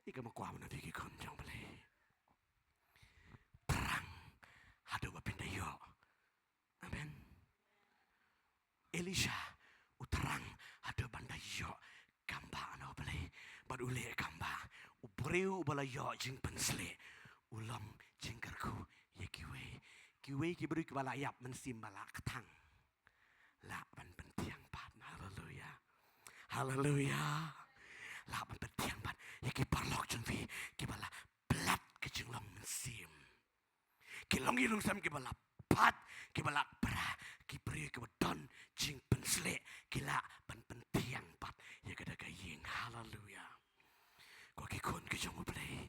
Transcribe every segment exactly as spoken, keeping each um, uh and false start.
Ïa ka ma kwah ban ong ïa ki khun jong U Blei. Thrang haduh ba phin da ïoh. Amen. Elisha u thrang haduh ban da ïoh kam ba na U Blei. Bad u leh kam ba. U briew uba la ïoh jingpynshlur u long jingkyrkhu ïa kiwei. Kiwei ki briew kiba la ïap mynsiem ba la kthang. Lah ban pynthiang pat. Haleluya. Haleluya. Lah ban pynthiang pat ïa ki paralok jong phi kiba la plat ka jinglong mynsiem. Ki longïing longsem kiba la pat, kiba la pra, ki briew kiba don jingpynshlur, ki lah ban pynthiang pat ïa kata ka ïing. Haleluya. Ko ki khun ki jong U Blei,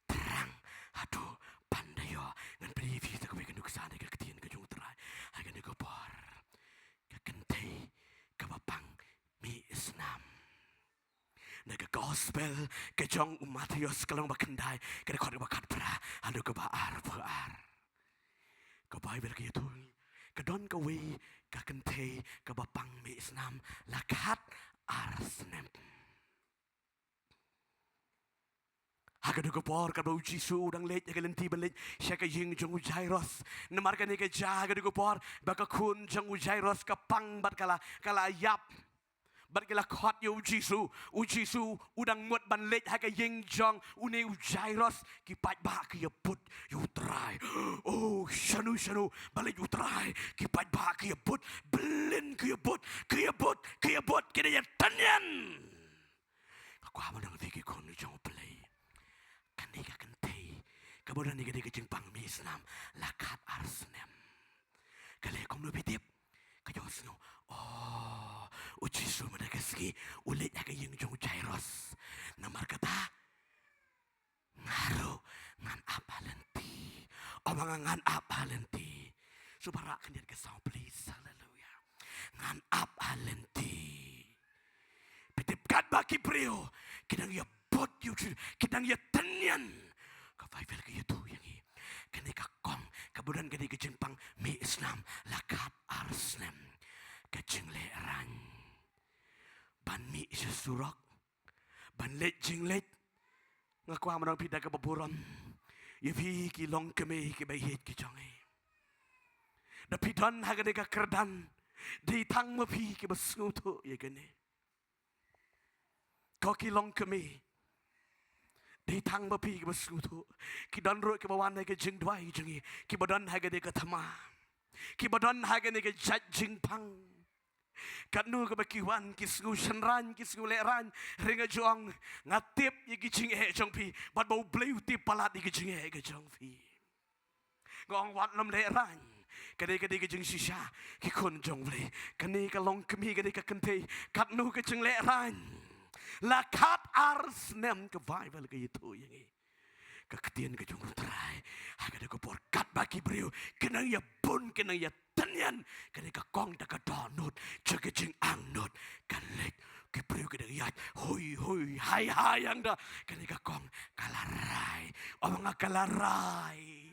thrang haduh ban da ïoh. Ngan plie ïa phi sa kawei ka nuksa na ka ktien ka jong U Trai ha kane ka por. Ka kynthei kaba pang mih snam. Na ka gospel ka jong u Mathaios ka lynnong ba khyndai, ka dkhot kaba khatphra haduh kaba arphew ar. Ka Baibl ka ïathuh, ka don kawei ka kynthei kaba pang mih snam la khatar snem. Ha kata ka por kaba u Jisu u dang leit ïa ka lynti ban leit sha ka ïing jong u Jairus. Namar kane ka jia ha kata ka por ba ka khun jong u Jairus ka pang bad ka la, ka la ïap. Bad ki la khot ïa u Jisu, u Jisu u dang mut ban leit ha ka ïing jong une u Jairus, ki paidbah ki ïa bud ïa u Trai. Oh, shano shano ba leit u Trai, ki paidbah ki ïa bud, bylin ki ïa bud, ki ïa bud, ki ïa bud, ki da ïa tynñian. Nga kwah ban ong ïa phi ki khun jong U Blei. Kane ka kynthei kaba don ïa kane ka jingpang mih snam la khatar snem. Ka leh kumno phi tip? Ka ïohsngew, oh, u Jisu mynta ka sngi u leit ha ka ïing jong u Jairus. Namar kata nga ruh ngan ap ha lynti. Ong ma nga ngan ap ha lynti. Shu ba rah khyndiat ka sound please. Haleluya. Ngan ap ha lynti. Phi tip katba ki briew ki dang ïa bud ïa u Jisu, ki dang ïa tynñian. Ka Baibl ka ïathuh ïa ngi, kane ka kong kaba don kane ka jingpang mih snam la khatar snem. Ka jinglehrain ban mih sha surok, ban leit jingleit. Nga kwah ban ong ïa phi da kaba burom ïa phi ki longkmie kiba ïeit ki jong ngi. Da phi don ha kane ka kyrdan, dei tang ma phi kiba sngewthuh ïa kane. Ko ki longkmie, dei tang ma phi kiba sngewthuh. Ki don ruh kiba wan ha ka jingduwai jong ngi, kiba don ha kane ka thma, kiba don ha kane ka jait jingpang. Katno kaba ki wan ki sngew shynrain, ki sngew lehrain, hynrei nga ju ong, nga tip ïa ki jingeh jong phi bad ba U Blei u tip palat ïa ki jingeh ka jong phi. Nga ong wat lem lehrain. Kane, kane ka jingshisha ki khun jong U Blei. Kane ka longkmie, kane ka kynthei, katno ka jinglehrain. La khatar snem ka Baibl ka ïathuh ïa ngi. Ka ktien ka jong U Trai ha kata ka por katba ki briew ki nang ïa bun, ki nang ïa tynñian, kane ka kong da ka dohnud, sha ka jingangnud ka leit. Ki briew ki dang ïaid hui hui hai hai, ïa nga da kane ka kong ka la rai. Ong ma nga ka la rai.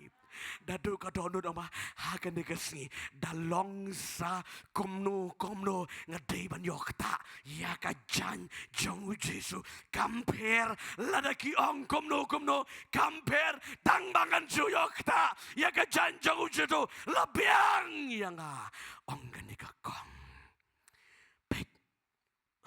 Da duh ka dohnud ong ma ha kane ka sngi, da long sa kumno kumno, nga dei ban ïoh ktah ïa ka jaiñ jong U Jisu. Kam pher lada ki ong kumno kumno, kam pher tang ba ngan shu ïoh ktah ïa ka jaiñ jong U Jisu. La biang ïa nga, ong kane ka kong. Peit,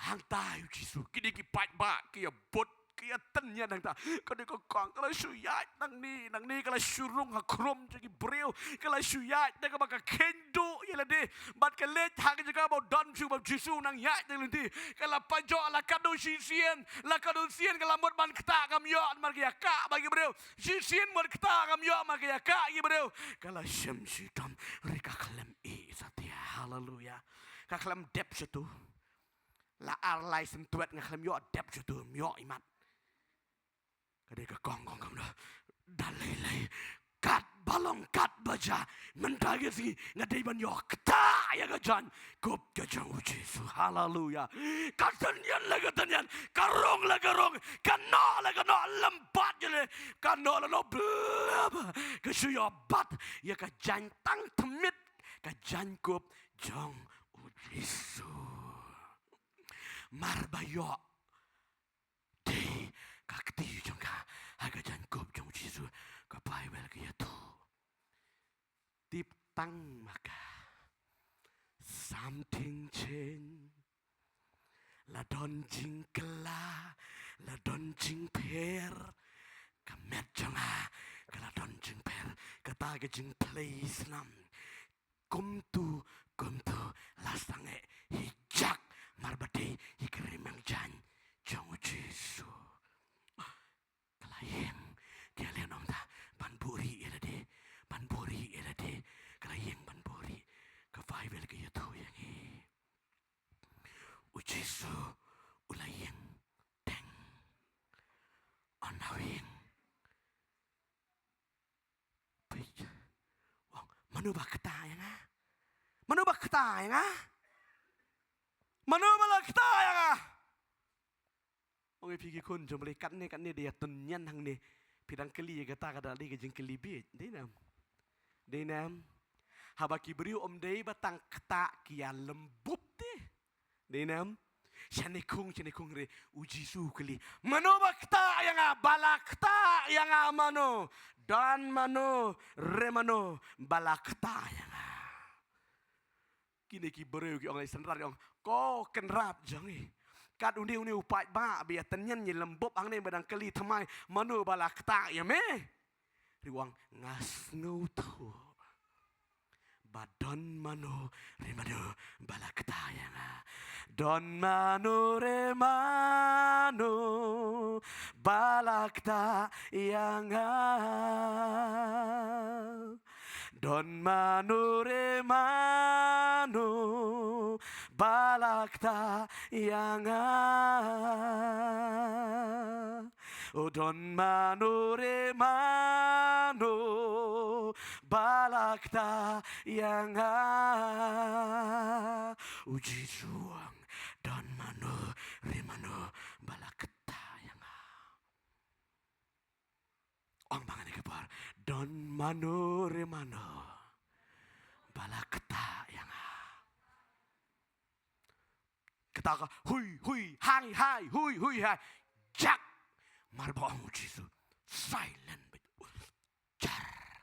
hangta ïa U Jisu, kine ki paidbah ki ïa bud, ki ïa tynñian hangta. Kane ka kong ka la shu ïaid nangne nangne, ka la shu rung ha khrum jong ki briew, ka la shu ïaid da kaba ka kheiñ duh ïa lade. Bad ka leit ha ka jaka ba u don shuh, ba U Jisu u nang ïaid na lynti. Ka la pynjot, la katno shisien, la katno sien ka la mut ban ktah, kam ïoh namar ka ïa kah bad ki briew. Shisien mut ktah, kam ïoh namar ka ïa kah ki briew. Ka la shim shitom, hynrei ka khlem ïeh satia. Haleluya. Ka khlem dep shuh tu. La ar lai snem twet nga khlem ïoh dep shuh tu, ym ïoh imat. Ka dei ka kong, kong kumno? Da lei lei, katba long katba jia, mynta ka sngi nga dei ban ïoh ktah ïa ka jaiñkup ka jong U Jisu. Haleluya. Ka tynñian la ka tynñian, ka rung la ka rung, ka noh la ka noh, lympat jylliew, ka noh la noh, blub, ka shu ïoh bat ïa ka jaiñ tang tymmen, ka jaiñkup jong U Jisu. Mar ba ïoh dei ka kti jong tang ma ka. Something change. La don jingkylla, la don jingpher. Ka met jong nga, ka la don jingpher. Kata ka jingphlei snam. Kumtu, kumtu, la sangeh hi jak, mar ba dei hi ka ri meng jan jong u Jisu. Ka la ïeng, ka la ïeng ong ta, ban buhrieh ïa lade, ban buhrieh ïa lade, ka la ïeng ban buhrieh, ka Baibl ka ïathuh ïa ngi. U Jisu, u la ïeng, teng. Un da ïeng. Peit. Ong, mano ba kta ïa nga? Mano ba kta ïa nga? Mano ba la kta ïa nga? Ong ïa phi ki khun jong U Blei katne katne da ïa tynñian hangne. Phi dang kylli ïa kata ka da dei ka jingkylli bieit. Dei ne em? Dei ne em? Haba ki briew ym dei ba tang kta ki ïa lymbup te. Dei ne em? Shane khung, shane khung re, u Jisu u kylli. Mano ba kta ïa nga, ba la kta ïa nga mano? Don mano, re mano, ba la kta ïa nga? Kine ki briew ki ong, la i synran ong, ko kynrad jong ngi. Kat une une u paidbah ba ïa tynñian ïa lymbup hangne ba dang kylli thymmai, mano ba la kta ïa me? Ri u ong, nga sngewthuh ba don mano re mano ba la kta ïa nga. Don mano re mano ba la kta ïa nga. Don mano re mano ba la kta ïa nga. O don mano re mano ba la kta ïa nga. U Jisu u ong, don mano re mano ba la kta ïa nga. Ong ba ngan ïa ka por. Don mano re mano ba la kta ïa nga. Kata ka hui hui hai hai, hui hui hai. Jak. Mar ba ong u Jisu, silent beit. Jar.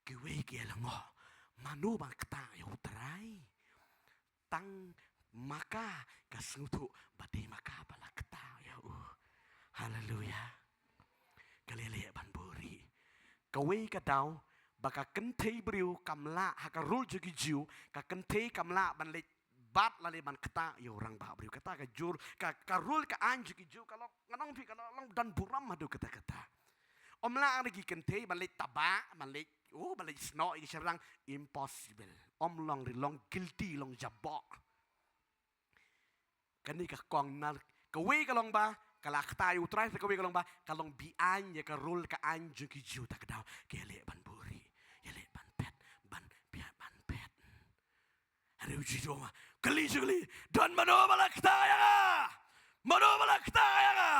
Kiwei ki ïa lyngngoh, mano ba kta ïa U Trai? Tang ma ka ka sngewthuh ba dei ma ka ba la kta ïa u. Haleluia. Ka leh leh ban buhrieh. Kawei ka daw ba ka kynthei briew kam lah ha ka rule jong ki Jiw, ka kynthei kam lah ban leit bat lane ban kta ïa u rangbah briew. Kata ka jur, ka, ka rule ka aiñ jong ki Jiw ka long, ngan ong phi ka long, long don burom haduh katta katta. Ym lah na ki kynthei ban leit taba, ban leit, oh, ban leit snoh ïa ki shynrang, impossible. Ym long ri, long guilty, long jaboh. Kane ka kong na kawei ka long ba ka la kta ïa U Trai, kawei ka long ba ka long beyond ïa ka rule ka aiñ jong ki Jiw. Ta ka daw ka ïa leh ban buhrieh, ïa leh ban phet, ban phet, ban phet. Hynrei u Jisu u ong, kylli sha kylli, don mano ba la kta ïa nga? Mano ba la kta ïa nga?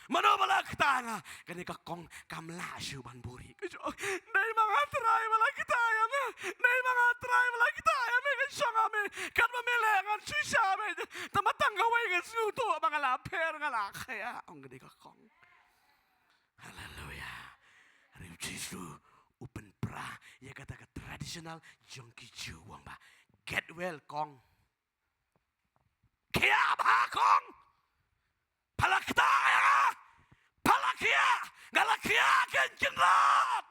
Mano ba la kta ïa nga? Kane ka kong kam lah shuh ban buhrieh. Ka ong, dei ma nga Trai ba la kta ïa me. Dei ma nga Trai ba la kta ïa me, ka shong ha me. Katba me leh ngan shisha me. Tangba tang kawei nga sngewthuh ba nga la pher, nga la khia, ong kane ka kong. Haleluia. Hynrei u Jisu u pynpra ïa kata ka traditional jong ki Jiw, u ong ba, get well kong. Khia bha kong. Pha la kta ïa nga. Pha la khia. Nga la khia, khein kynrad.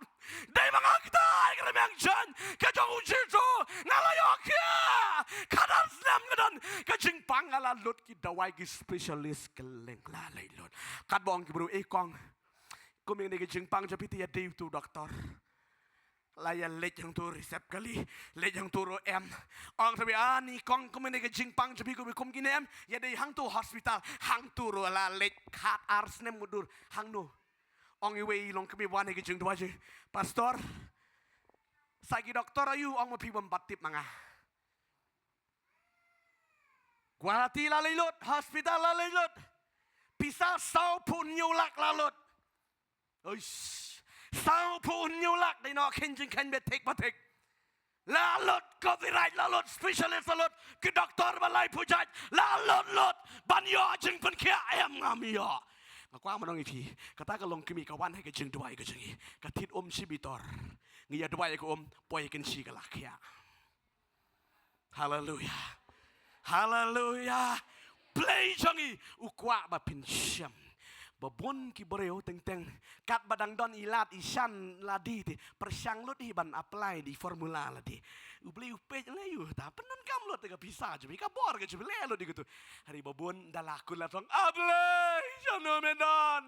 Dei ma nga kta ïa ka rmiang jan ka jong u Jisu. Nga la ïoh khia. Khatar snem nga don ka jingpang, nga la lut ki dawai, ki specialist kylleng, la leit lut. Katba ong ki briew, ei kong, kum ïa kane ka jingpang jong phi te ïa dei uto u doktor. La ïa leit hangto, receptionist ka leit hangto ruh em. Ong tang ba, ani kong, kum ïa kane ka jingpang jong phi kum, kum kine em, ïa dei hangto hospital. Hangto ruh la leit, khatar snem mutdur. Hangno? Ong iwei i longkmie ba wan ha ka jingduwai jong ngi, Pastor, sa ki doktor aïu? Ong ma phi bym bat tip ma nga. Guwahati la leit lut, hospital la leit lut. Pisa sawphew hynñiew lak la lut. Uish. Sawphew hynñiew lak, dei noh khein jingkhein bad thik ba thik. La lut, copyright la lut, specialist la lut, ki doktor ba laiphew jait la lut lut. Ban ïoh jingpynkhiah em, ngam ïoh. Nga kwah ban ong ïa phi, kata ka longkmie ka wan ha ka jingduwai ka jong ngi. Ka thied um shi bitor. Ngi ïa duwai ka um, poi kynshi ka la khiah. Haleluya. Haleluya. Blei jong ngi u kwah ba phin shem. Ba bun ki briew teng teng, katba dang don i lad i shan lade te, pyrshang lut hi ban apply da i formula lade. U Blei u peit lei u ta pyndonkam lut ka pisa jong phi, ka bor ka jong phi, leh lut hi kato. Hynrei ba bun da la kut la ong, A Blei, shano me don?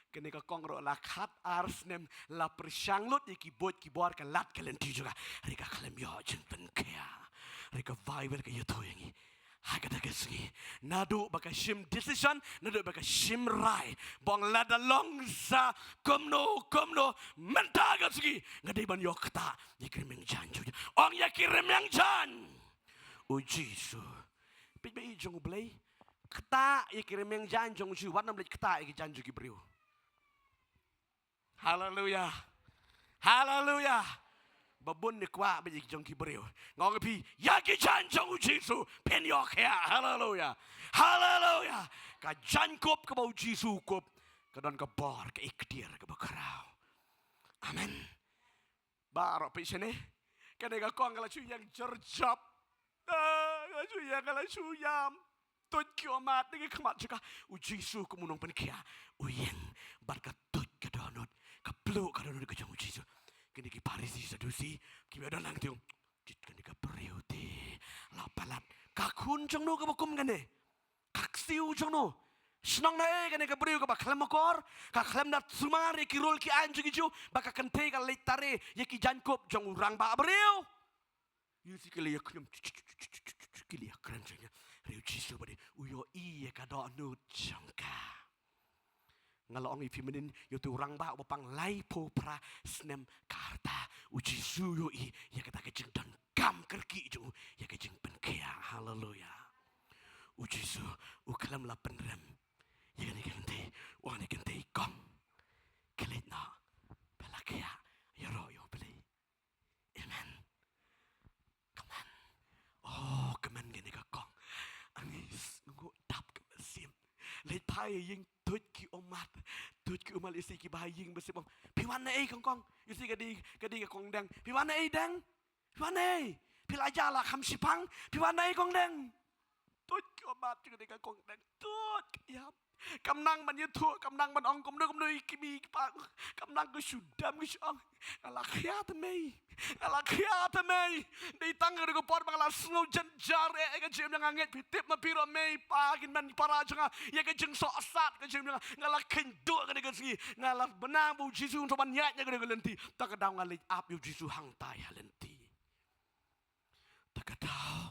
Kane ka kong ruh la khat ar snem la pyrshang lut ïa ki buit ki bor, ka lad ka lynti jong ka. Hynrei ka khlem ïoh jingpynkhiah. Hynrei ka Baibl ka ïathuh ïa ngi ha kata ka sngi, naduh ba ka shim decision, naduh ba ka shim rai ba ong lada long sa kumno kumno, mynta ka sngi nga dei ban ïoh ktah ïa ki rmiang jaiñ jong u, ong ïa ki rmiang jaiñ u Jisu. Peit ba i jong u Blei, ktah ïa ki rmiang jaiñ jong u Jisu, wat nym leit ktah ïa ki jaiñ jong ki briew. Haleluya. Haleluya. Ba bun ne kwah ba ïa ki jong ki briew. Nga ong ïa phi, ïa ki jaiñ jong u Jisu phin ïoh khiah. Haleluya. Haleluya. Ka jaiñkup kaba u Jisu u kup ka don ka bor, ka ikhtiar kaba khraw. Amen. Baroh phi shane. Kane ka kong ka la shu ïeng jyrjap. Ah, ka la shu ïeng, ka la shu ïam. Tuid ki ummat na ki khmat jong ka. U Jisu kum u nongpynkhiah u ïeng bad ka tuid ka dohnud, ka pluh ka dohnud ka jong u Jisu. Kine ki Pharisi, Sadusi kiba don lang, te ong, jit kane ka briew te la palat. Ka khun jong no kaba kum kane? Ka ksiew jong no? Shnong na ei kane ka briew kaba khlem akor, ka khlem da sumar ïa ki rule ki aiñ jong ki Jiw, ba ka kynthei ka leit tare ïa ki jaiñkup jong u rangbah briew? Ïohi ki la ïa khñium, ki la ïa kren jong ngi. Hynrei u Jisu ba dei u ïohi ïa ka dohnud jong ka. Nga la ong ïa phi mynnin, ïa uto u rangbah uba pang laiphew phra snem ka rta, u Jisu u ïohi ïa kata ka jingdonkam kyrkieh jong u ïa ka jingpynkhiah. Haleluya. U Jisu u khlem la pynrem ïa kane ka kynthei, u ong ïa kane ka kynthei, kong, khie leit noh, ba la khiah ïaroh ïa u Blei. Amen. Kmen. Oh, kmen kane ka kong. Ani sngewnguh dap ka mynsiem. Leit phai ïing, tuid ki ummat. Tuid ki ummat, ïohi ki ba ha ïing ba sngewbha. Phi wan na ei kong kong? Ïohi ka dei, ka dei ka kong Deng. Phi wan na ei Deng? Phi wan na ei? Phi la ïa la kham shipang. Phi wan na ei kong Deng? Tuid ki ummat jong kane ka kong Deng. Tuid ki ïap. Kam nang ban ïathuh, kam nang ban ong kumno kumno ïa ki mei ki pa. Kam nang, ka shu dem ka shu ong, nga la khiah te mei. Nga la khiah te mei. Dei tang ka dei ka por ba nga la sngew jynjar eh, eh ka jingim jong nga. Ngeit phi tip ma phi ruh mei pa, ki hynmen ki para jong nga, ïa ka jingsohsat ka jingim jong nga. Nga la kheiñ duh kane ka sngi. Nga la bna ba u Jisu un sa ban ïaid na kane ka lynti. Ta ka daw nga leit ap ïa u Jisu hangtai ha lynti. Ta ka daw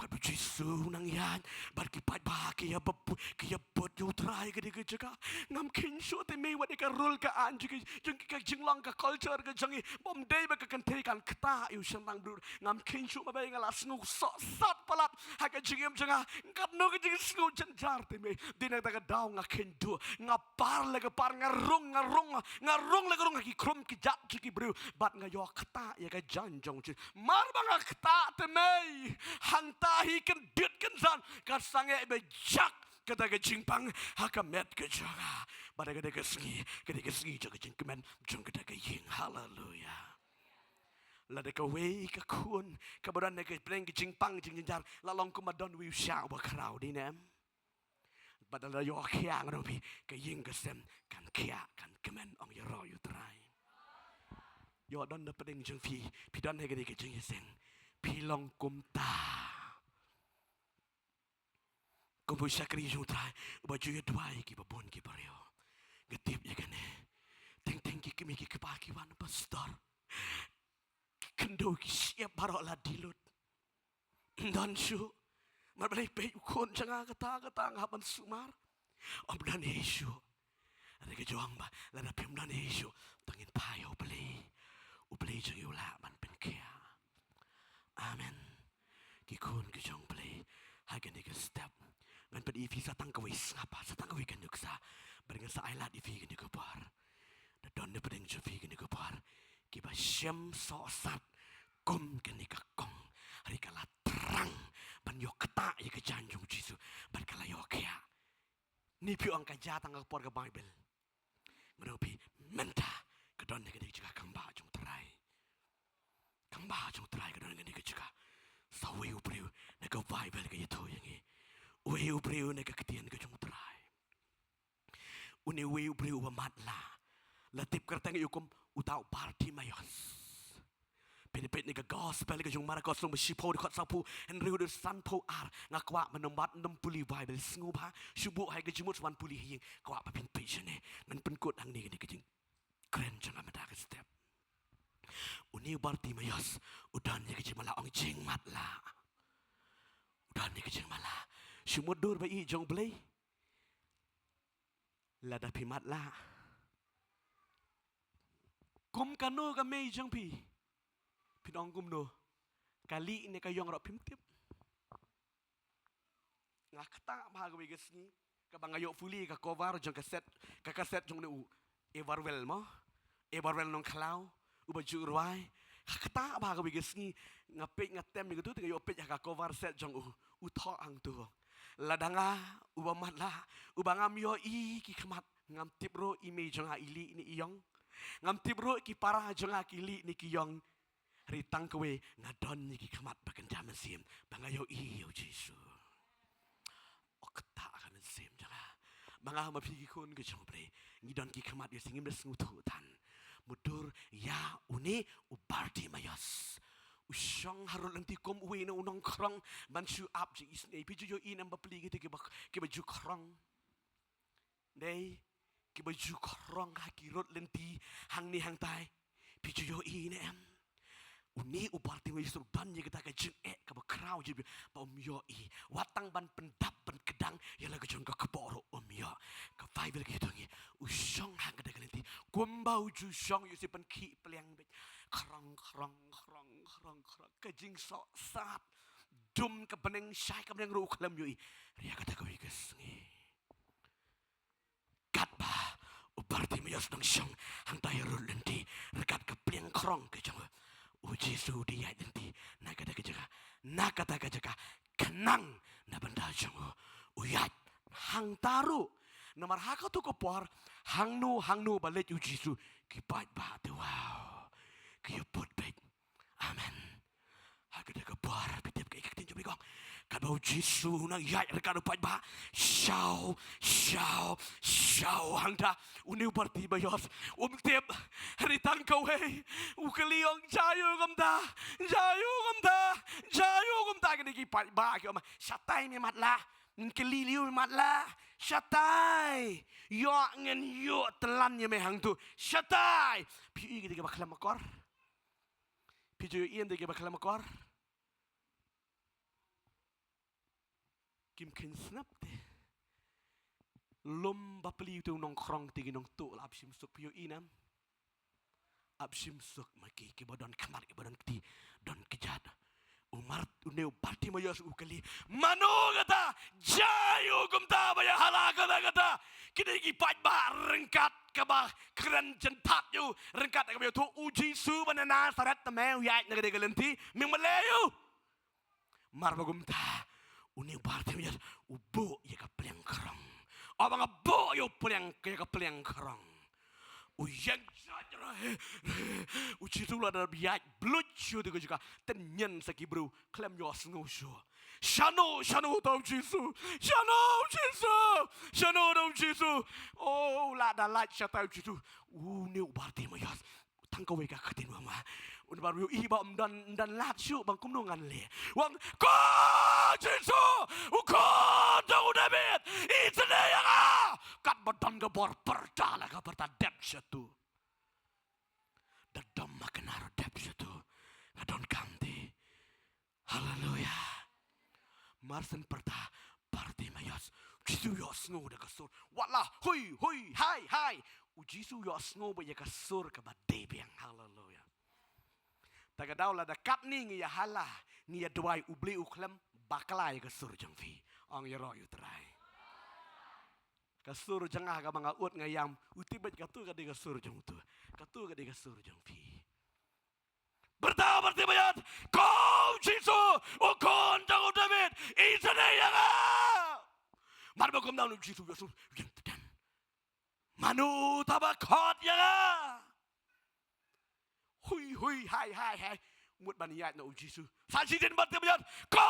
bad u Jisu u nang ïaid bad ki paidbah ki ïa bud, ki ïa bud ïa u Trai ha kane ka jaka. Ngam kheiñ shuh te mei wat ïa ka rule ka aiñ jong ki, jong ki, ka jinglong, ka culture ka jong ngi. Bym dei ba ka kynthei kan ktah ïa u shynrang briew. Ngam kheiñ shuh, ma ba nga la sngew sohsat palat ha ka jingim jong nga. Katno ka jingsngew jynjar te mei. Dei na kata ka daw nga kheiñ duh, nga par la ka par, nga rung, nga rung, nga rung la ka rung ha ki khrum ki jat jong ki briew. Bad nga ïoh ktah ïa ka jaiñ jong u Jisu. Mar ba nga ktah te mei, hangta hi kyndit kynsan ka sangeh ba jak kata ka jingpang ha ka met ka jong nga. Bad kata ka sngi, kata ka sngi jong ka jingkmen jong kata ka ïing. Haleluya. Lada kawei ka khun kaba don ha ka pdeng ka jingpang jingjynjar, la long kumba don uwei u shah uba khraw, dei ne em? Bad lada ïoh khiah, nga ong ïa phi, ka ïing ka sem kan khiah, kan kmen, ong ïaroh ïa u Trai. Ïoh don na pdeng jong phi, phi don ha kane ka jingïaseng, phi long kumta. Kum u shakri jong u Trai uba ju ïa duwai ïa kiba bun ki briew. Nga tip ïa kane. Teng teng ki kmie ki kpa ki wan, pastor, ki khyndew ki shyiap baroh la die lut. Ym don shuh. Mar balei peit u khun jong nga kata kata, nga hap ban sumar? Ym don ei shuh. Hynrei ka jong ba lada phim don ei shuh, to ngin phai ha u Blei. U Blei jong ngi u lah ban pynkhiah. Amen. Ki khun ki jong u Blei, ha kane ka step ngan pyni ïa phi sa tang kawei sngap, sa tang kawei ka nuksa. Bad ngan sa ai lad ïa phi kane ka por. Da don na pdeng jong phi kane ka por kiba shem sohsat kum kane ka kong. Hynrei ka la thrang ban ïoh ktah ïa ka jaiñ jong u Jisu bad ka la ïoh khiah. Ni phi ong ka jia tang ka por ka Bible. Nga ong phi mynta ka don ïa kane ka jaka kamba jong Trai. Kamba jong Trai ka don ïa kane ka jaka. Sa uwei u briew na ka Bible ka ïathuh ïa ngi. Uwei u briew na ka ktien ka jong Trai. Une uwei u briew uba matlah. La tip kyrteng ïa u kum uta u Bartimaeus. Pynpeit na ka gospel ka jong Markos lynnong ba shiphew dkhot sawphew hynriew dkhot sanphew ar. Nga kwah ba nym bat nym pule Bible sngewbha. Shu buh ha ka jingmut shu wan pule ha ïing. Kwah ba pynpeit shane. Ngan pynkut hangne kane ka jingkren jong nga mynta ka step. Une u Bartimaeus u don ïa ka jingmatlah, ong jingmatlah. U don ïa ka jingmatlah. Shu mutdur ba ïeit jong U Blei. Lada phi matlah, kum kano ka mei jong phi? Phin ong kumno? Ka lieh ne ka ïong ruh phim tip. Nga ktah bha kawei ka sngi kaba nga ïoh pule ka cover jong ka set, ka kaset jong une u Everwell mo. Everwell Nongkhlaw uba ju rwai. Nga ktah bha kawei ka sngi nga peit, nga tem ïa katu te nga ïoh peit ha ka cover set jong u, u thoh hangtu. Lada nga uba matlah, uba ngam ïohi ki khmat, ngam tip ruh i mei jong nga i lieh ne i ïong. Ngam tip ruh ki para jong nga ki lieh ne ki ïong. Hynrei tang kawei nga don ïa ki khmat ba kynja mynsiem ba nga ïohi ïa U Jisu. O ktah ka mynsiem jong nga. Ma nga ma phi ki khun ki jong U Blei, ngi don ki khmat ïa sngim da sngewthuh tan. Mutdur ïa une u Bartimaeus. U shong harud lynti kum uwei na u nongkhrong ban shu ap jingisynei. Phi ju ïohi ne em ba pli kita kiba, kiba ju khrong? Dei kiba ju khrong ha ki rud lynti hangne hangtai. Phi ju ïohi ne em? Une u Bartimaeus u don ïa kata ka jingeh kaba khraw jingbitar ba um ïohi. Wat tang ban pyndap ban kdang ïa la ka jong ka kpoh ruh um ïoh. Ka Bible ka ïathuh ngi u shong ha kata ka lynti. Kumba u ju shong ïoh shu pynkhih pliang beit. Khrong, khrong, khrong, khrong, khrong. Ka jingsoh sat. Dum ka bneng, shai ka bneng ruh u khlem ïohi. Hynrei ha kata kawei ka sngi, katba u Bartimaeus u dang shong hangtai ha rud lynti ryngkat ka pliang khrong ka jong u, U Jisu u dei ïaid lynti na kata ka jaka, na kata ka jaka khnang na bynta jong u. U ïaid hangta ruh. Namar ha katu ka por hangno hangno ba leit U Jisu ki paidbah te, wow, ki ïa put beit. Amen. Ha kata ka por phi tip kaei ka ktien jong U Blei ka ong? Katba U Jisu u nang ïaid ryngkat u paidbah, shaw, shaw, shaw hangta, une u Bartimaeus um tip. Hynrei tang kawei u kylli, ong, jia aïu kumta? Jia aïu kumta? Jia aïu kumta? Kine ki paidbah ki ong, shatai, me matlah. Kylli aïu, me matlah? Shatai. Ïoh, ngan ïoh tyllan ïa me hangtu. Shatai. Phi ïohi kita kiba khlem akor? Phi ju ïohi ïa kita kiba khlem akor? Kim kheiñ sngap te. Lum bapli te u nongkhrong te ki nongtuh la ap shim suk, phi ïohi ne em? Ap shim suk ma ki, kiba don khmat, kiba don kti, don kjat. U Mart, une u Bartimaeus u kylli, mano kata? Jia aïu kumta ba ïa hala kata kata? Kine ki paidbah ryngkat kaba kren jynthap ïa u, ryngkat kaba ïathuh U Jisu ba na Nasaret, te me u ïaid na kane ka lynti, me malei ïa u. Mar ba kumta, une u Bartimaeus u buh ïa ka pliang khrong. O ba nga buh ïa u pliang, ïa ka pliang khrong. U ïeng jait ra, he, he. U Jisu la dep ïaid bluit shuh te ka jaka, tynñian sa ki briew, khlem ïohsngew shuh. Shano, shano uta u Jisu? Shano u Jisu? Shano uta u Jisu? O, la da lait shatai u Jisu. Une u Bartimaeus. Tang kawei ka ktien u ong ma. Une u briew i ba um don, um don lad shuh ba kumno ngan leh. U ong, ko Jisu, u khun jong u David, isynei ïa nga. Katba don ka bor pyrta la ka pyrta, dep shatu. Da dom ma kane ruh dep shatu. Nga donkam te. Haleluia. Mar shen pyrta Bartimaeus, u Jisu u ïohsngew da ka sur. Wat la, hui, hui, hai, hai. U Jisu u ïohsngew beit ïa ka sur kaba dei biang. Haleluia. Ta ka daw lada katne ngi ïa hala, ngi ïa duwai, U Blei u khlem bakla ïa ka sur jong phi. Ong ïaroh ïa U Trai. Ka sur jong nga kaba nga ud nga ïam, u tip beit katu ka dei ka sur jong utu. Katu ka dei ka sur jong phi. Pyrta Bartimaeus, ko Jisu, u khun jong u David, isynei ïa nga. Mar ba kumta u Jisu u ïohsngew, u ïeng tdem. Mano uta ba khot ïa nga? Hui, hui, hai, hai, hai. Mut ban ïaid na u Jisu. Sa shisien Bartimaeus, ko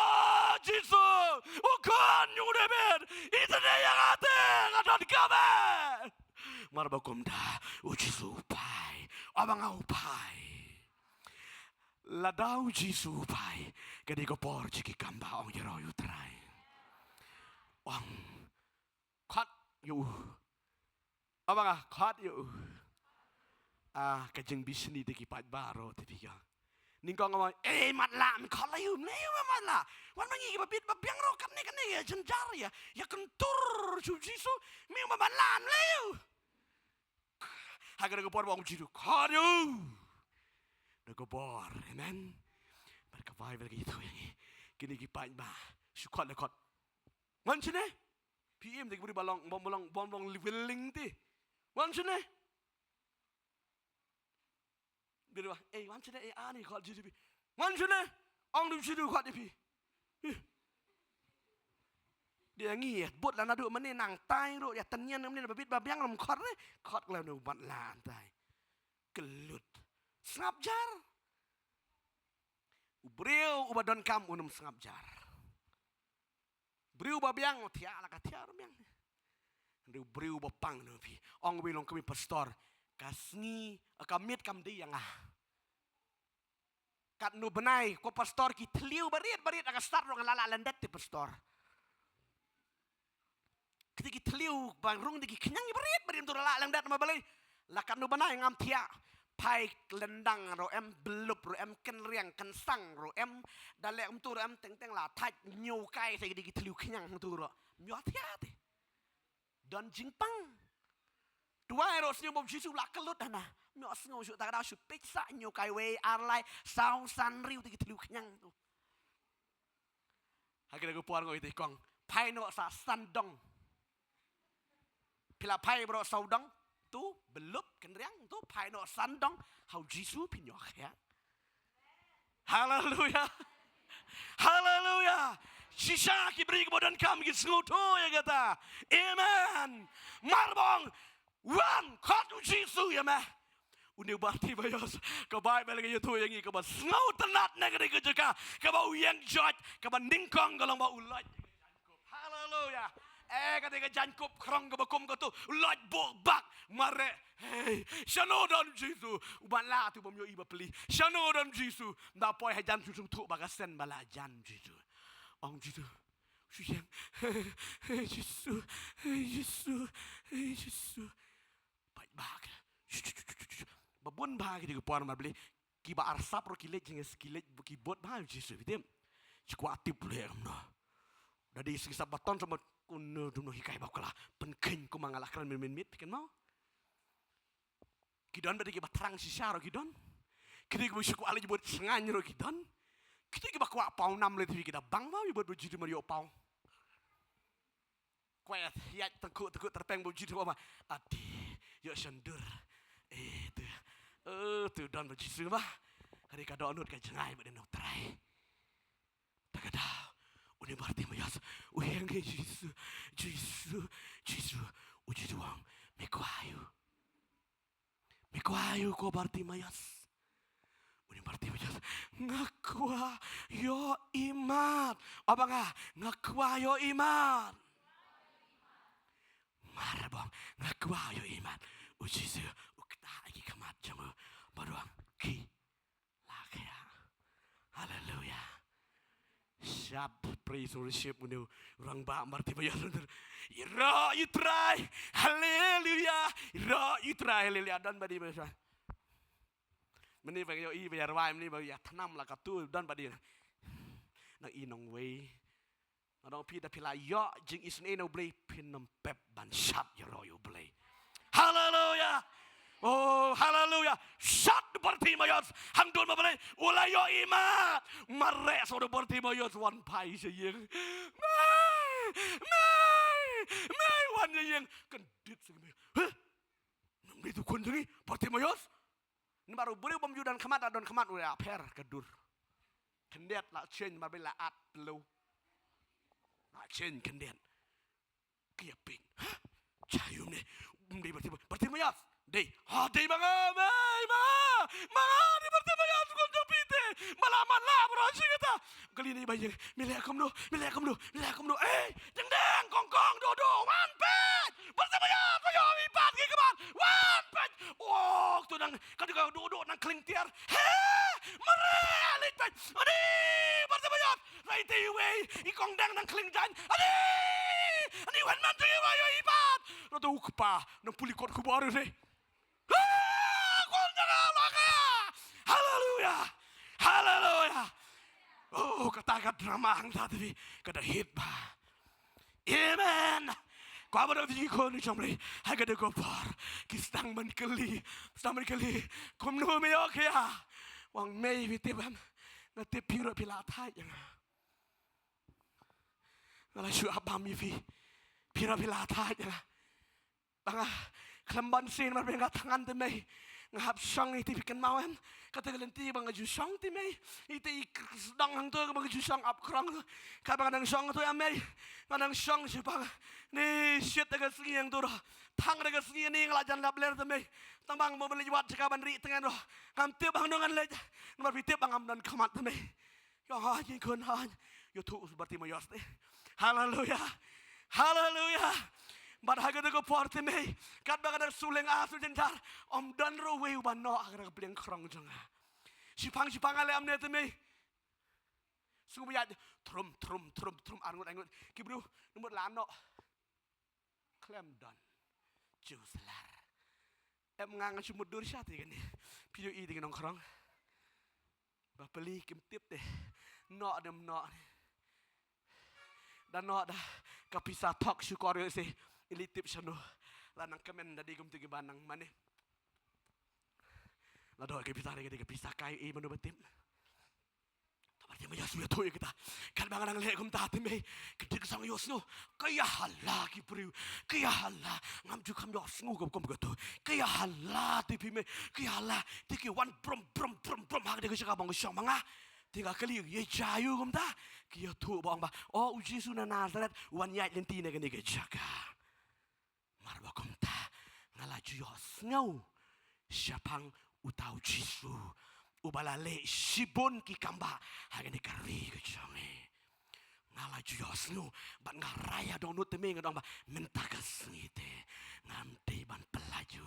Jisu, u khun jong u David, isynei ïa nga te, nga donkam eh. Mar ba kumta u Jisu u phai. Aba nga u phai. Lada u Jisu u phai, ka dei ka por jong ki kambah, ong ïaroh ïa u Trai. Ong, khot ïa u. Aba nga, khot ïa u. Ah, ka jingbishni te ki paidbah ruh te phi ong. Nyngkong ong, eh, matlah, me khot la ïa u, me la ïa u, me matlah. Wan ma ngi kiba bit ba biang ruh katne katne ïa jynjar ïa, ïa kyntur sha u Jisu, me ong ba matlah, me la ïa u. Ha kane ka por ba ong u Jisu, khot ïa u. Da ka por, amen. Bad ka Baibl ka ïathuh ïa ngi, kine ki paidbah shu khot la khot. Wan shane. Phi im te ki briew ba long, bym long, bym long willing te. Wan shane. Briew ba, eh, wan shane, eh, ani khot Jisu phi. Wan shane. Ong u Jisu khot ïa phi. Ih. Dei ngi ïa bud la naduh mynne nangtai ruh ïa tynñian mynne ba bit ba biang lam khot re. Khot khlem u bat la antai. Kyllut. Sngap jar. U briew uba donkam un ym sngap jar. Briew ba biang u thiah la ka thiah ruh biang. Hynrei u briew ba pang na phi. Ong uwei u longkmie pastor. Ka sngi, ka miet kam dei ïa nga. Katno bnai, ko pastor ki thliew barit, barit, aka start ruh nga la lah lyndet te pastor. Kti ki thliew ba rung te ki khñiang barit, barit, tu la lah lyndet ma balei. La katno bnai ngam thiah. Phai lyndang ruh em, belup ruh em, kynriang kynsang ruh em. Da leh kumtu ruh em, teng teng la thait ñiewkai sa ki dei ki thliew khñiang kumtu ruh. Ym ïoh thiah te. Don jingpang. Duwai ruh sniew ba u Jisu la kyllut hana. Ym ïoh sngew shuh ta ka daw shu peit sa ñiewkai wei ar lai saw san riw te ki thliew khñiang tu. Ha kane ka por nga ong ïa i kong. Phai noh sa san dong. Phi la phai baroh saw dong. Tu belup kynriang tu phai noh san dong. Ha u Jisu phin ïoh khia. Haleluya. Haleluya. Shisha ki briew kiba donkam ki sngewthuh ïa kata. Amen. Mar ba ong, wan, khot u Jisu ïa me. Une u Bartimaeus, ka Baibl ka ïathuh ïa ngi kaba sngewtynnat na kane ka jaka, kaba u ïeng joit, kaba nyngkong ka long ba u loit. Haleluya. Eh, kata ka jaiñkup khrong kaba kum katu, u loit buh bak, mareh. Hei, shano don Jisu? U bat la tu bym ïohi ba plie. Shano don Jisu? Nda poi hajan shu sngewthuh ba ka seng ba la jan Jisu. Ong Jisu. Shu ïeng. Hei Jisu, hei Jisu, hei Jisu. Peit bha. Ba bun bha ki dei ki por ma balei. Kiba arsap ruh ki leit jingïas, ki leit ki bud bha Jisu, phi tip. Ki kwah tip leh kumno. Da dei shisha ba ton sa ma kumno kumno hikai ba kala. Pynkheiñ kumba nga la kren mynmiet, phi kynmaw. Ki don ba dei kiba thrang shisha ruh ki don. Ki dei kiba shu kwah leit bud shngaiñ ruh ki don. Ki dei kiba kwah paw nam lei te phi, ki da bang ba bud bud Jisu mar ïoh paw. Kwah ïaid tyngkhuh tyngkhuh tyrpeng bad u Jisu ba. Ati, ïoh shandur. Eh, tu. Eh, tu don bad u Jisu ba. Hynrei ka dohnud ka jngai bad u Trai. Ta ka daw, une u Bartimaeus u ïeng, Jisu, Jisu, Jisu. U Jisu u ong, me kwah ïa u? Me kwah ïa u ko Bartimaeus? Une u Bartimaeus, nga kwah ïoh imat. Aba nga, nga kwah ïoh imat. Mar ba ong, nga kwah ïoh imat, u Jisu u ktah ïa ki khmat jong u bad u ong, khie la khia. Haleluya. Shad praise worship, une u rangbah Bartimaeus. Ïaroh ïa u Trai. Haleluya. Ïaroh ïa u Trai. Haleluya. Don ba dei ba. Mynne ba ïohi ba ïa rwai, mynne ba ïa thnam la katu, don ba dei. Nang i nongwei. Nga ong phi, da phi la ïoh jingisynei na U Blei, phin ym pep ban shad ïaroh ïa U Blei. Haleluya. Oh, haleluya. Shad Bartimaeus. Hangto ma balei? U la ïoh imat. Mareh sa u Bartimaeus, wan phai sha ïing. Mei, mei, mei, wan sha ïing. Kyndit sa ka mei. Heh? Nang dei tu khun jong ngi, Bartimaeus? Namar u briew bym ju don khmat, la don khmat, u la pher ka dur. Khyndiat la change, mar ba la at pyllew. La change khyndiat. ki ïa peit. Hah? Jia aïu ne? Um dei Bartimaeus. Bartimaeus. Dei. Ha, dei ma nga, mei, ma. Ma nga, dei Bartimaeus, khun jong phi te. Ma la, ma la, bro, shi kata. Kali ni ba ïeng. Me leh kumno, me leh kumno, me leh kumno. Eh, deng deng, kong kong, do do, wan peit. Bartimaeus, ba ïoh i pat ki kman. Wan peit. Oh, tu nang, ka dei ka do do nang khlieng tiar. He, mare, leit peit. Ani, Bartimaeus. Rai te iwei, i kong dang nang khlieng jan. Ani, ani wan man tu iwei, i pat. Lo tu kpa, nang puli kot khubor re. Ah, kol jaga laka. Haleluya. Haleluya. Oh, kata ka drama hangta te phi, kata hit ba. Amen. Ko ba da phi ko ni chomle. Ha kata ko por. Ki sdang ban kylli. Sdang ban kylli. Kumno me ïoh khia. Wan mei phi tip em. Nga tip phi ruh phi la thait ïa nga. Nga la shu ap bam ïa phi. Phi ruh phi la thait ïa nga. Ba nga khlem ban sien mar phi nga thngan te mei. Nga hap shong ïa te phi kynmaw em. Kata ka lynti ba nga ju shong te mei. Ïa te i sdang hangto ba nga ju shong ap krong. Ka ba nga dang shong to ïa mei. Nga dang shong shi pang. Ni shit da ka sngi hangto ruh. Thang da ka sngi ni nga la jan lap ler te mei. Tang ba nga mo ban leit wad jaka ban ri tngen ruh. Ngam tip ba hangno ngan leit. Namar phi tip ba ngam don khmat te mei. Ïa ha jingkhun ha. Ïathuh u Bartimaeus te. Haleluya. Haleluya. Bad ha kata ka por te mei. Katba nga dang suh lynga suh jynjar. Ym don ruh uwei uba noh ha kata ka pliang krong jong nga. Shipang shipang ale amne te mei. Sngewbha ïa trum trum trum trum ar ngut ai ngut. Ki briew namut la noh. Khlem don. Jew slar. Em nga nga shu mutdur sha te kane. Phi ïohi te ki nongkrong. Ba peli kim tip te. Noh dem noh. Da noh da. Ka pisa thok shukor ïoh se. Ili tip shano. La nang kmen da di kum te ki ba nang mane. La doh ka pisa re ka pisa kai i mano ba tip. To Bartimaeus u ïathuh ïa kita. Katba nga dang leh kumta te mei. Ka dik song ïohsngew. Ka ïahala ki briew. Ka ïahala. Ngam ju kham ïohsngew kum kum kata. Ka ïahala te phi mei. Ka ïahala. Te ki wan brum brum brum brum ha kata ka jaka ba nga shong ma nga. Te nga kylli ïa jia aïu kumta. Ki ïathuh ba ong ba. O u Jisu na Nasaret. Wan ïaid lynti na kane ka jaka. Mar ba kumta nga la ju ïohsngew shaphang uta u Jisu uba la leh shibun ki kambah ha kane ka ri ka jong ngi. Nga la ju ïohsngew bad nga rai ha dohnud te mei nga dong ba mynta ka sngi te ngan dei ban pyllait u,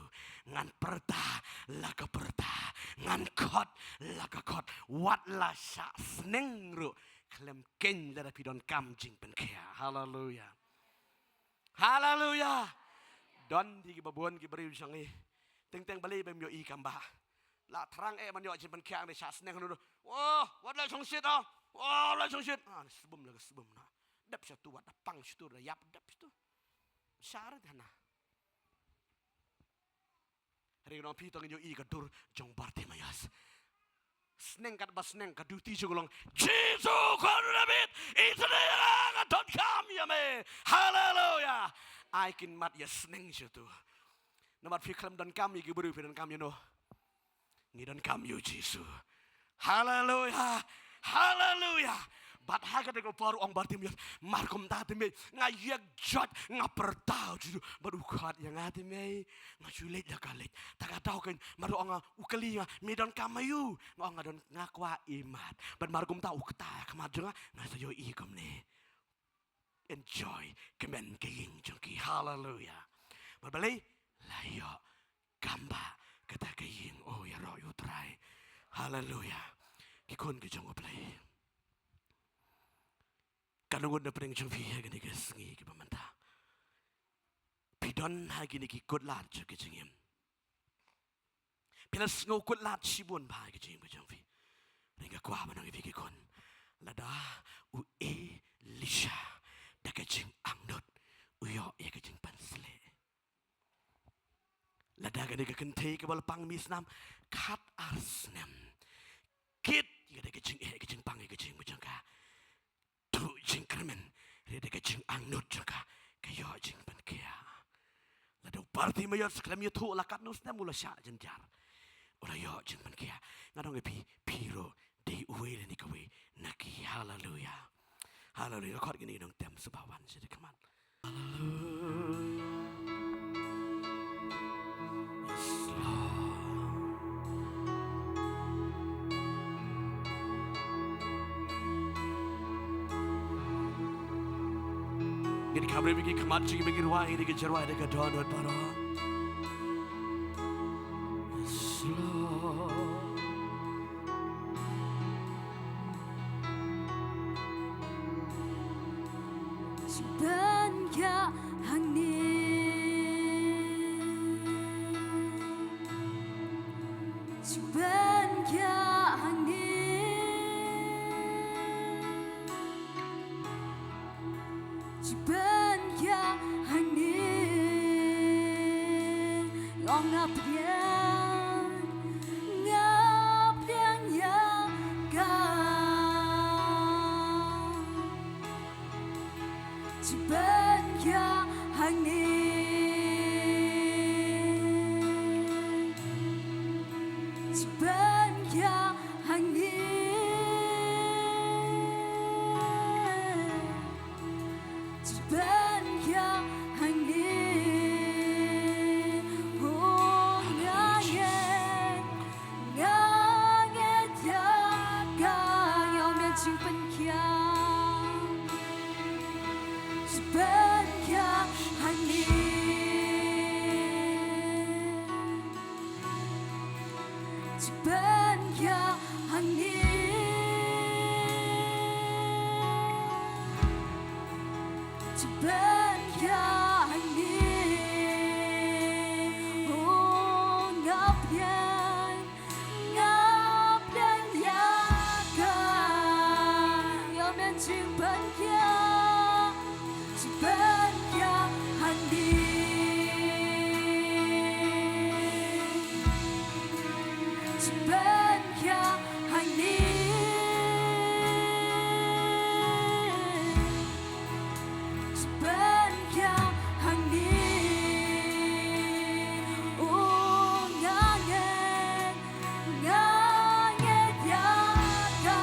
ngan pyrta la ka pyrta, ngan khot la ka khot, wat la shah sneng ruh khlem khein lada phi donkam jingpynkhiah. Haleluya. Haleluya. Don di kiba bun ki briew jong ngi. Teng teng balei bym ïohi kambah. La thrang eh ban ïoh jingpynkhiah de shah sneng hanu. Wah, wat la shongshit ah. Wah, la shongshit. Ah, sbum la sbum na. Dep shatu wat pang shatu da ïap dep shatu. Shar de na. Ri nong phi to ngin ïohi ka dur jong Bartimaeus. Sneng katba sneng ka duty jong u long. Jisu khun u David, isynei ïa nga, nga donkam ïa me. Haleluya. Ai kin mat ïa sneng shuh tu. Namar phi khlem donkam ïa ki briew phi donkam ïa no. Ngi donkam ïa u Jisu. Haleluya. Haleluya. Bad ha kata ka por ong Bartimaeus, mar kumta te mei, nga ïeng jot, nga pyrta u Jisu bad u khot ïa nga te mei. Nga shu leit ïa ka leit. Ta ka daw kein mar u ong nga, u kylli nga, me donkam aïu? Nga ong nga don, nga kwah imat. Bad mar kumta u kta ïa ka mat jong nga, nga sa ïohi kumne. Enjoy kmen ka ïing jong ki. Haleluya. Bad balei? La ïoh kambah kata ka ïing, oh ïaroh ïa u Trai. Haleluya. Ki khun ki jong U Blei. Ka nongut na pdeng jong phi ha kane ka sngi kaba mynta. Phi don ha kine ki kutlad jong ka jingim. Phi la sngew kutlad shibun bha ha ka jingim ka jong phi. Hynrei nga kwah ban ong ïa phi ki khun. Lada u Elisha da ka jingangnud u ïoh ïa ka jingpynshlur. Lada kane ka kynthei kaba la pang misnam khat ar snem. Kit ïa ka jingeh ka jingpang ïa ka jingim jong ka. Duh jingkyrmen ïa ka jingangnud jong ka ka ïoh jingpynkhiah. Lada u Bartimaeus khlem ïathuh la katno snem u la shah jynjar. U la ïoh jingpynkhiah. Nga dang ong ïa phi, phi ruh dei uwei lane kawei na ki. Haleluya. Haleluya. Khot kine ki nongtem sngewbha wan sha ka khmat. Haleluya. Kham rit ïa ki khmat jong ngi ba ngin rwai ïa kane ka jingrwai da ka dohnud baroh. Yes, Lord. Jingpynkhiah hangne. Jingpynkhiah hangne. Jingpynkhiah hangne. Ong nga pdiang, nga pdiang ïa ka. Jingpynkhiah hangne. Jingpynkhiah hangne. Jingpynkhiah hangne. Oh, nga ngeit, nga ngeit ïa ka. Ïa u men jingpynkhiah. Jingpynkhiah hangne. Jingpynkhiah hangne. Jingpynkhiah hangne. Oh, nga pdiang, nga pdiang ïa ka. Ïa u men jingpynkhiah. Jingpynkhiah hangne. Jingpynkhiah hangne. Jingpynkhiah hangne. Oh, nga ngeit, nga ngeit ïa ka.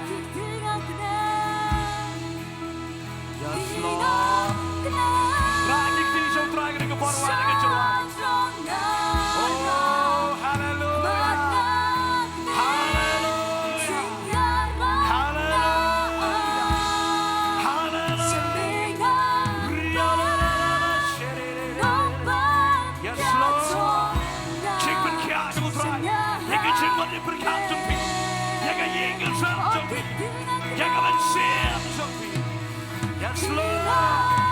Ki kti nga kne. Yes, Lord. Rah ki kti sha U Trai, kane ka por rwai, kane ka jingrwai. Oh, hallelujah. Hallelujah. Hallelujah. Hallelujah. Yes, Lord. Jingpynkhiah jong U Trai. Ïa ka jingmut jingpyrkhat jong phi. Ïa ka ïing ka sem jong phi. Ïa ka mynsiem jong phi. Yes, Lord.